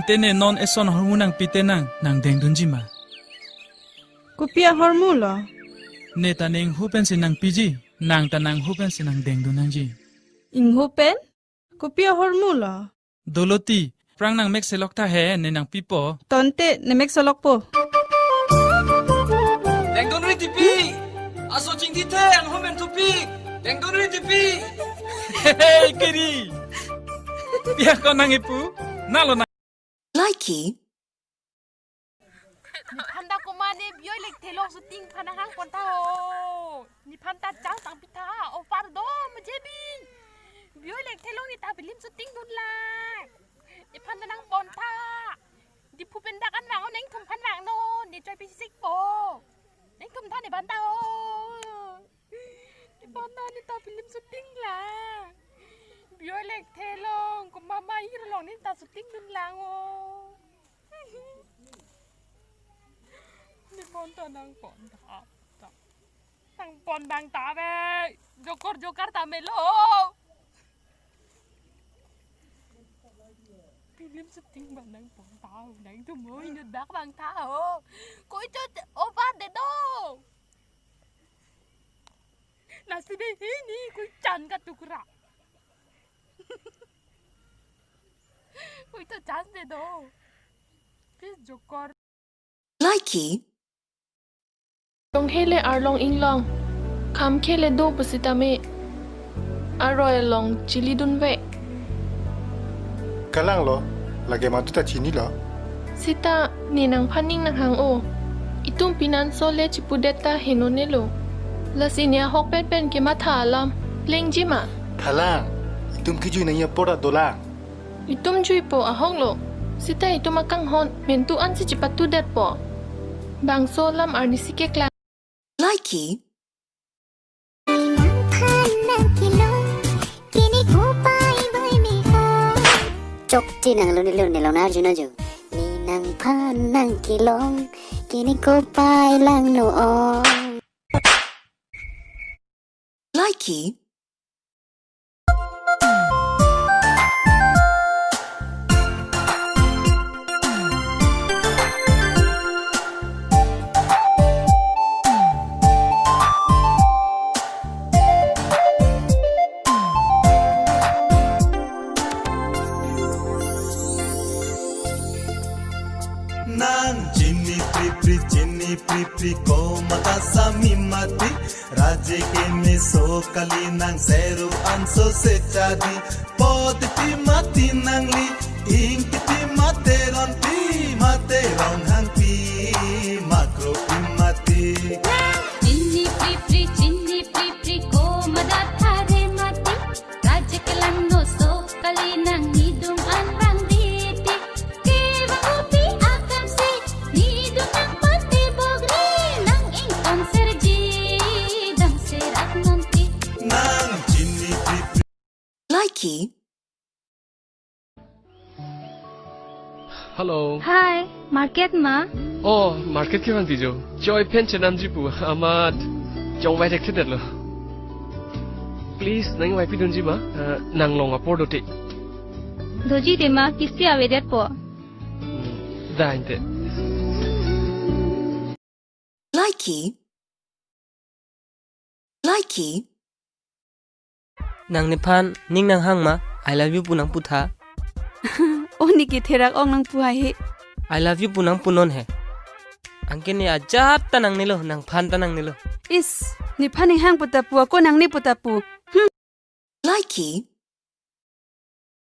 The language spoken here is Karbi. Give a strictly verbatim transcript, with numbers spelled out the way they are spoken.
Te ne non eson ahormu nangpi te nang, nang dengdunji ma? Kopi ahormu lo? Ne ta ne inghu pensi nangpiji, nang ta nang inghu pensi nang dengdun nangji. Inghu pen? Kopi ahormu lo? Dolo ti, prang nang mek selok tha he, ne nangpipo. Tangte, ne mek selokpo. Dengdunri tipi! Aso chingthe, ang homen tupi! Dengdunri tipi! Hey, kiri! Pia ko nang ipu? Nalo nang. Likey. Nephan ta komat ne Bioy Lekthelong shooting aphan nanghang pon tha ho. Nephan ta chance nangpi tha, offer do mujhe bhi. Bioy Lekthelong ne ta film shooting dun lang. Nephan ta nangpon tha. Diphu pen dak an vang, nangtum aphan vangnon, ne choi pi sikpo. Nangtum tha nephan ta ho. Nephan ta ne ta film shooting lang. Bioy Lekthelong, komat ma hero along ne ta shooting dun lang o. Nephan ta nangpon tha. Nangpon abang ta ave. Jokor jokar ta melo. Film shooting abang nangpon tha, nangtum o inut bak abang tha ho. Koi cho offer de do. Lasi de hini koi chan ka tukra. Koi to chance de do. Please jokor. Likey. Tonghe le arlong inglong. Kham khe le do pusitame. Aroi along chili dunve. Kalang lo, lake madu ta chinilo. Sita, ne nangphan ning nanghang o. Itum pinan so le chipudet ta henonelo. Lasi ne ahok pen pen kematha alam. Plengji ma. Thalang, itum kejui nangji apor ta dolang. Itum juipo ahok lo. Sita itum akanghon mentu ansi chipatudetpo. Bangso alam arnisi keklang. Likey. Chokche nang lone lone long narju naju. Ne nangphan nangkelong, kene kopai langno ong. Likey. Nang chini pripri, chini pripri, komat asami mati. Raje kemeso kali, nang seru anso sechadi. Pod pi mati nangli, ing pi mate ron pi mate rong hang pi makro pi mati. Chini pripri, chini pripri, komat athare mati. Raje kelangno so kali, nang nidung an bang diti. Kevang upi akam si, nidung nang pati bogri, nang ingkon serji, dam serak nanti. Nang chini pripri. Likey. Hello. Hi, market ma? Oh, market kevang tijo. Choi pen chenamji pu, amat chongvai thekthedetlo. Please, nangvaipi dunji ma, ah, nanglong apor dote. Doji de ma, kisi avedetpo. Hmm, da inte. Likey. Likey. Nang nephan ning nanghang ma, I love you pu nangputha. O ne ketherak ong nangpu hai he. I love you pu nangpunon he. Anke ne ajat ta nangnelo, nangphan ta nangnelo. Is, nephan ninghang pu ta pu, ako nangne pu ta pu. Hmm. Likey.